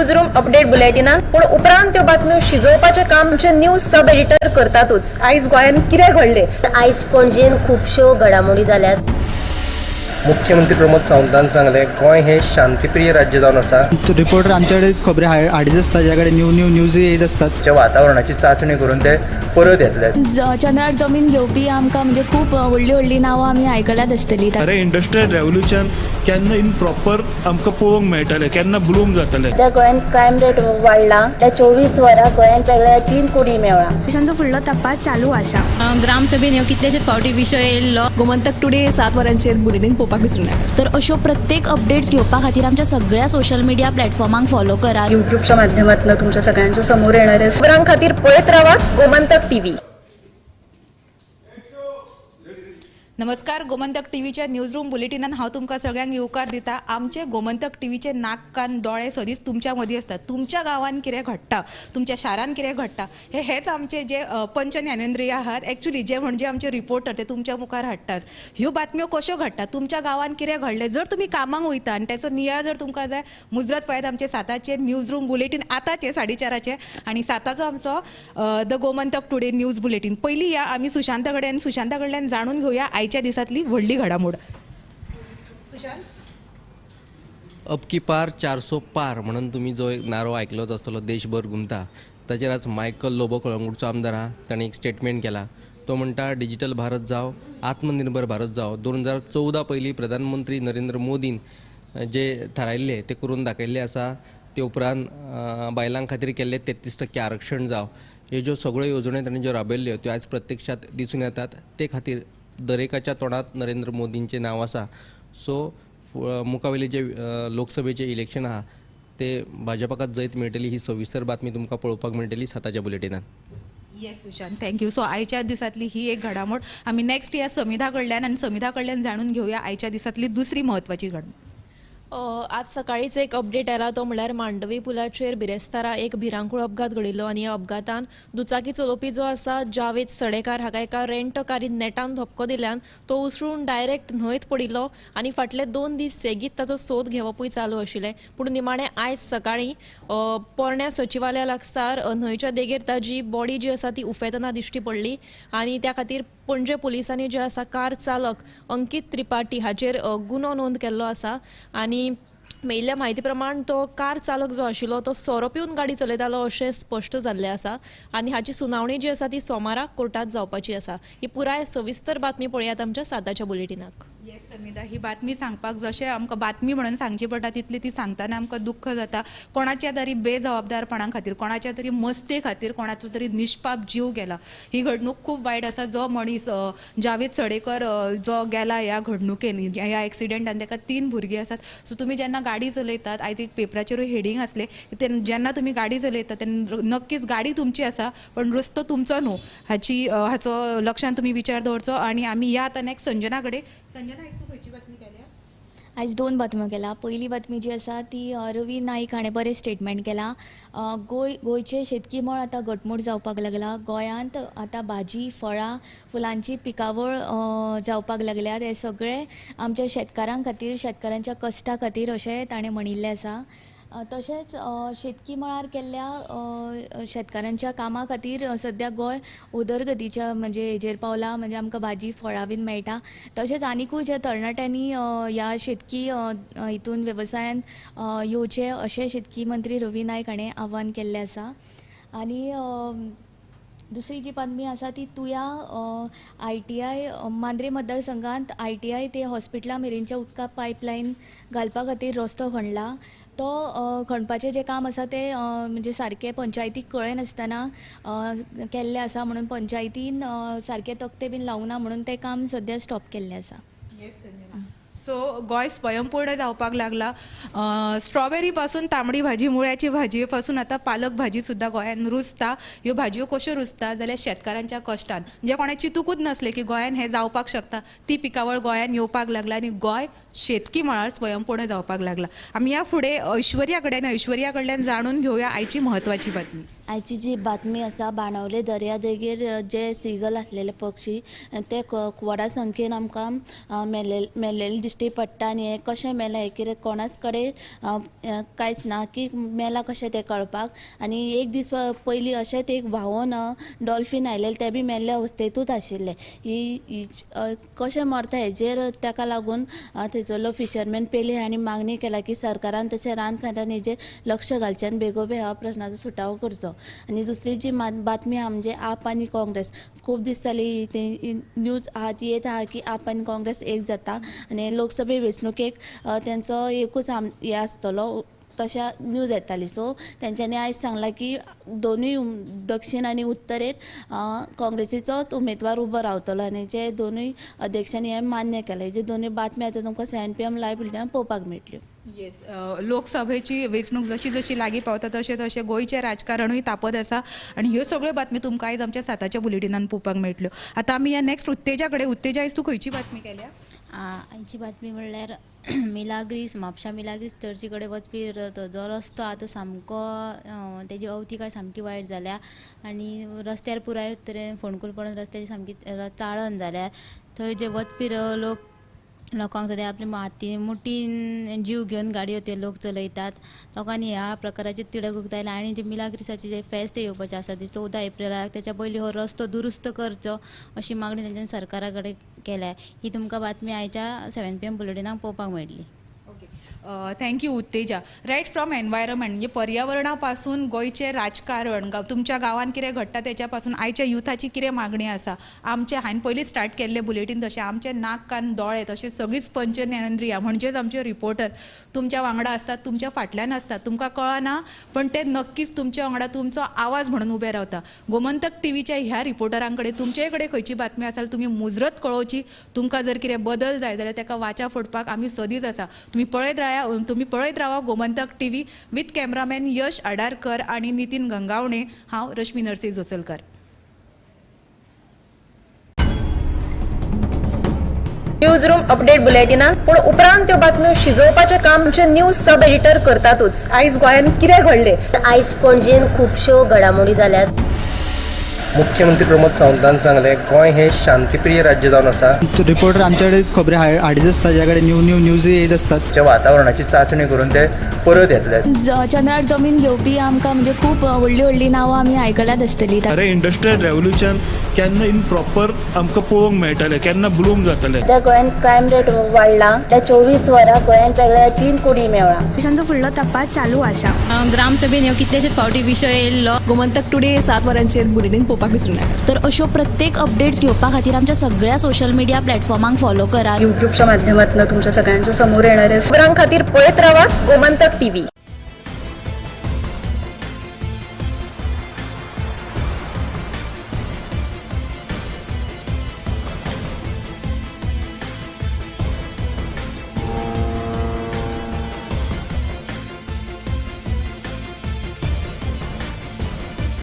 News room update बुलेटिनान, पूण उपरांत त्यो बातम्यो शिजोवपाचें काम आमचे न्यूज सब एडिटर करतातूच. आयज गोंयांत कितें घडलें? आयज पणजेन खुबश्यो घडामोडी जाल्यात. मुख्यमंत्री प्रमोद सावंतान सांगलें, गोंय हें शांतीप्रिय राज्य जावन आसा. रिपोर्टर आमच्याकडे खबरी हाडीत आसता, ज्या कडेन न्यू न्यू न्यूज येत आसतात. वातावरणाची चांचणी करून ते परत येतले. चंद्रार जमीन घेवपी आमकां म्हणजे खूब व्हडलीं व्हडलीं नांवां आमी आयकल्यात आसतलीं. खरें इंडस्ट्रियल रेवोल्युशन केन्ना इन प्रॉपर आमकां पळोवंक मेळटलें, केन्ना ब्लूम जातलें? सध्या गोंयांत क्रायम रेट वाडला. त्या 24 वरां गोंयांत वेगळ्या 3 कुडी मेवळा. पोलिसांचो फुडलो तपास चालू आसा. ग्रामसभेन ह्यो कितलेशेच फावटी विशय येयल्लो. गोमंतक टुडे 7 वरांचेर बुलेटीन पळोवपाक विसरूं नाका. तर अश्यो प्रत्येक अपडेट्स घेवपा खातीर आमच्या सगळ्या सोशल मिडिया प्लॅटफॉर्मांक फॉलो करात. यूट्यूबच्या माध्यमातून तुमच्या सगळ्यांच्या समोर येणार आहे. खबरां खातीर पळयत रावात गोमंतक टीव्ही. नमस्कार, गोमंतक टीव्हीच्या न्यूज रूम बुलेटिनान हांव तुमकां सगळ्यांक येवकार दिता. आमचे गोमंतक टीव्हीचे नाक कान दोळे सदींच तुमच्या मदीं आसतात. तुमच्या गांवांत कितें घडटा, तुमच्या शारांत कितें घडटा, हे हेच आमचे जे पंच ज्ञानेंद्रिय आहात, एक्चुली जे म्हणजे आमचे रिपोर्टर, ते तुमच्या मुखार हाडटात. ह्यो बातम्यो कश्यो घडटा, तुमच्या गांवांत कितें घडलें, जर तुमी कामाक वयता आनी तेचो नियाळ जर तुमकां जाय, मुजरत पळयात आमचे 7 न्यूज रूम बुलेटीन आतांचे 4:30 आनी 7 आमचो the Gomantak today news bulletin. पयलीं या आमी सुशांता कडेन, सुशांता कडल्यान जाणून घेवया आयच्या दिसांतली व्हडली घडामोड. सुशांत, अब की पार 400 पार म्हणून तुमी जो एक नारो आयकलोच आसतलो, देशभर घुमता. ताचेर आज मायकल लोबो कळंगूटचो आमदार आहा, ताणें एक स्टेटमेंट केला. तो म्हणटा, डिजिटल भारत जावं, आत्मनिर्भर भारत जावं, 2014 पयलीं प्रधानमंत्री नरेंद्र मोदीन जे थारायल्लें तें करून दाखयल्लें आसा. ते उपरांत बायलां खातीर केल्लें 33% आरक्षण जावं, ह्यो ज्यो सगळ्यो येवजण्यो ताणें ज्यो राबयल्ल्यो त्यो आयज प्रत्यक्षांत दिसून येतात. ते खातीर दरेकाच्या तोंडांत नरेंद्र मोदींचें नांव आसा. सो मुखावयले जे लोकसभेचें इलेक्शन आहा ते भाजपाकाच जैत मेळटली ही सविस्तर बातमी तुमकां पळोवपाक मेळटली 7 बुलेटिनान. Yes Sushant, thank you. So आयच्या दिसांतली ही एक घडामोड. आमी नेक्स्ट या समिधा कडल्यान आनी समिधा कडल्यान जाणून घेवया आयच्या दिसांतली दुसरी म्हत्वाची घडणूक. आज सकाळीच एक अपडेट आयला तो म्हणल्यार मांडवी पुलाचेर बिरेस्तारा एक भिरांकूळ अपघात घडिल्लो आनी ह्या अपघातान दुचाकी चलोवपी जो आसा जावेद सडेकार हाका एका रेंट कारीन नेटान धपको दिल्यान तो उसळून डायरेक्ट न्हंयत पडिल्लो आनी फाटले 2 दीस सेगीत ताचो सोद घेवपूय चालू आशिल्लें. पूण निमाणें आयज सकाळीं पोरण्या सचिवालया लागसार न्हंयच्या देगेर ताजी बॉडी जी आसा ती उफेतना दिश्टी पडली आनी त्या खातीर पणजे पुलिसांनी जे आसा कार चालक अंकीत त्रिपाठी हाचेर गुन्हो नोंद केल्लो आसा. आनी मेळिल्ल्या म्हायती प्रमाण तो कार चालक जो आशिल्लो तो सोरो पिवन गाडी चलयतालो अशें स्पश्ट जाल्लें आसा आनी हाची सुनावणी जी आसा ती सोमाराक कोर्टांत जावपाची आसा. ही पुराय सविस्तर बातमी पळयात आमच्या 7 बुलेटिनाक. येस समिधा, ही बातमी सांगपाक जशें आमकां बातमी म्हणून सांगची पडटा तितली ती सांगतना आमकां दुख्ख जाता. कोणाच्या तरी बेजबाबदारपणा खातीर, कोणाच्या तरी मस्ते खातीर कोणाचो तरी निष्पाप जीव गेला. ही घडणूक खूब वायट आसा. जो मनीस जावेद सडेकर जो गेला ह्या घडणुकेन, ह्या एक्सिडेंटान, ताका 3 भुरगीं आसात. सो तुमी जेन्ना गाडी चलयतात, आयज एक पेपराचेरूय हेडींग आसलें, जेन्ना तुमी गाडी चलयतात तेन्ना नक्कीच गाडी तुमची आसा पण रस्तो तुमचो न्हू, हाची हाचो लक्षांत तुमी विचार दवरचो. आनी आमी या आतां नेक्स्ट संजना कडेन. संजना, आयज तूं खंयची बातमी केल्या? आयज 2 बातम्यो केला. पयली बातमी जी आसा ती रवी नाईक हाणें बरें स्टेटमेंट केलां. गोंयचें शेतकी मळ आतां घटमूट जावपाक लागला. गोंयांत आतां भाजी, फळां, फुलांची पिकावळ जावपाक लागल्या. ते सगळें आमच्या शेतकारां खातीर, शेतकारांच्या कश्टा खातीर अशें ताणें म्हणिल्लें आसा. तशेंच शेतकी मळार केल्ल्या शेतकारांच्या कामा खातीर सद्या गोंय उदरगतीच्या म्हणजे हेजेर पावला, म्हणजे आमकां भाजी फळां बीन मेळटा. तशेंच आनिकूय जे तरणाट्यांनी ह्या शेतकी हितून वेवसायान येवचें अशें शेतकी मंत्री रवी नायक हाणें आव्हान केल्लें आसा. आनी दुसरी जी बातमी आसा ती तुया ITI Mandrem मतदारसंघांत ITI ते हॉस्पिटला मेरेनच्या उदका पायपलायन घालपा खातीर रस्तो खणला. तो खणपाचें जें काम आसा तें म्हणजे सारकें पंचायतीक कळयनासतना केल्लें आसा म्हणून पंचायतीन सारकें तकटे बीन लावूंक ना म्हणून तें काम सद्या स्टॉप केल्लें आसा. सो गोंय स्वयंपूर्ण जावपाक लागला. स्ट्रॉबेरी पासून तांबडी भाजी, मुळ्याची भाजी पासून आतां पालक भाजी सुद्दां गोंयान रुजता. ह्यो भाजयो कश्यो रुजता जाल्यार शेतकारांच्या कश्टान, जे कोणें चिंतूकूच नासलें की गोंयान हें जावपाक शकता, ती पिकावळ गोंयान येवपाक लागला आनी गोंय शेतकी मळार स्वयंपूर्ण जावपाक लागला. आमी ह्या फुडें ऐश्वर्या कडेन, ऐश्वर्या कडल्यान जाणून घेवया आयची म्हत्वाची बातमी. आयची जी बातमी आसा, बाणावले दर्यादेगेर जे सिगल आसलेले पक्षी ते व्हडा संख्येन आमकां मेल्लेले दिश्टी पडटा आनी हे कशें मेलें हें कितें कोणाच कडेन कांयच ना की मेला कशें तें कळपाक. आनी एक दीस पयलीं अशेंच एक व्हांवोन डॉल्फीन आयलेलें, तें बी मेल्ले अवस्थेंतूच आशिल्लें. ही कशें मरता हेजेर ताका लागून थंयसरलो फिशरमॅन पेले हांणी मागणी केला की सरकारान तशें रान खात्यान हेजेर लक्ष घालचें आनी बेगोबेग ह्या प्रश्नाचो सुटावो करचो. आनी दुसरी जी बातमी आहा म्हणजे आप आनी काँग्रेस, खूब दीस जाली ती न्यूज आहा ती येत आहा की आप आनी काँग्रेस एक जाता आनी लोकसभे वेंचणुकेक तेंचो एकूच हें आसतलो तशें न्यूज येताली. सो तेंच्यांनी आयज सांगलां की दोनूय दक्षीण आनी उत्तरेक काँग्रेसीचोच उमेदवार उबो रावतलो आनी जे दोनूय अध्यक्षांनी हें मान्य केलें. जे दोनूय बातमी आतां तुमकां 7 PM live बुलेटिनान पळोवपाक मेळटल्यो. येस, लोकसभेची वेंचणूक जशी जशी लागीं पावता तशें तशें गोंयचें राजकारणूय तापत आसा आनी ह्यो सगळ्यो बातमी तुमकां आयज आमच्या 7च्या बुलेटिनान पळोवपाक मेळटल्यो. आतां आमी ह्या नॅक्स्ट उत्तेजा कडेन. उत्तेजा, आयज तूं खंयची बातमी केल्या? आयची बातमी म्हणल्यार मिलाग्रीस, म्हापशा मिलाग्रीस चर्ची कडेन वचपी जो रस्तो आहा तो सामको तेजी अवतिकाय सामकी वायट जाल्या आनी रस्त्यार पुराय तरेन फोंडकूल पडून रस्त्याची सामकी चाळण जाल्या. थंय जे वचपी लोक लोकांक सद्या आपले हाती मुठीन जीव घेवन गाडयो ते लोक चलयतात. लोकांनी ह्या प्रकाराची तिडक उक्तायल्या आनी जे मिलाग्रिसाचे जे फेस्त येवपाचें आसा ते 14 एप्रिलाक तेच्या पयलीं हो रस्तो दुरुस्त करचो अशी मागणी तेंच्यानी सरकारा कडेन केल्या. ही तुमकां बातमी आयच्या 7 PM बुलेटिनाक पळोवपाक मेळटली. Thank you Utteja. Right from environment म्हणजे पर्यावरणा पासून गोंयचें राजकारण, तुमच्या गांवांत कितें घडटा तेच्या पासून आयच्या युथाची कितें मागणी आसा. आमचे हांवें पयलीं स्टार्ट केल्लें बुलेटीन तशें आमचे नाक कान दोळे तशें सगळींच पंचज्ञानेंद्रियां म्हणजेच आमचे रिपोर्टर तुमच्या वांगडा आसतात, तुमच्या फाटल्यान आसतात. तुमकां कळना पण ते नक्कीच तुमच्या वांगडा तुमचो आवाज म्हणून उबे रावता. गोमंतक टीव्हीच्या ह्या रिपोर्टरां कडेन तुमचे कडेन खंयची बातमी आसा तुमी मुजरत कळोवची. तुमकां जर कितें बदल जाय जाल्यार ताका वाचा फोडपाक आमी सदींच आसा. तुम्ही पळयत रावा Gomantak TV with cameraman Yash Adarkar आणि नितीन गंगावणे. हांव रश्मी Narsi Josalkar. News room update बुलेटिनान पूण उपरांत त्यो बातम्यो शिजोवपाचें काम आमचे न्यूज सब एडिटर करतातूच. आयज गोंयांत कितें घडलें? आयज पणजेन खुबश्यो घडामोडी जाल्यात. मुख्यमंत्री प्रमोद सावंतान सांगलें गोंय हें शांतीप्रिय राज्य जावन आसा. रिपोर्टर आमच्या कडेन खबरी हाडीत आसता, ज्या कडेन न्यू न्यू न्यूज येत आसतात. वातावरणाची चांचणी करून ते परत येतले. चंद्रार जमीन घेवपी आमकां म्हणजे खूब व्हडली व्हडली नांवां आमी आयकल्यात आसतली. अरे इंडस्ट्रियल रेवोल्युशन केन्ना इन प्रॉपर आमकां पळोवंक मेळटलें, केन्ना ब्लूम जातलें. सद्या गोंयांत क्रायम रेट वाडला. त्या 24 वरां गोंयांत वेगळ्या 3 कुडी मेळ्ळा. दिसांचो फुडलो तपास चालू आसा. ग्रामसभेन ह्यो कितलेशेच फावटी विशय येयल्लो. गोमंतक टुडे 7 वरांचेर बुलेटीन पळोवपाक विसरूं नाका. तर अश्यो प्रत्येक अपडेट्स घेवपा खातीर आमच्या सगळ्या सोशल मिडिया प्लॅटफॉर्मांक फॉलो करात. यूट्यूबच्या माध्यमातून तुमच्या सगळ्यांच्या समोर येणारे खबरां खातीर पळयत रावात गोमंतक टीव्ही.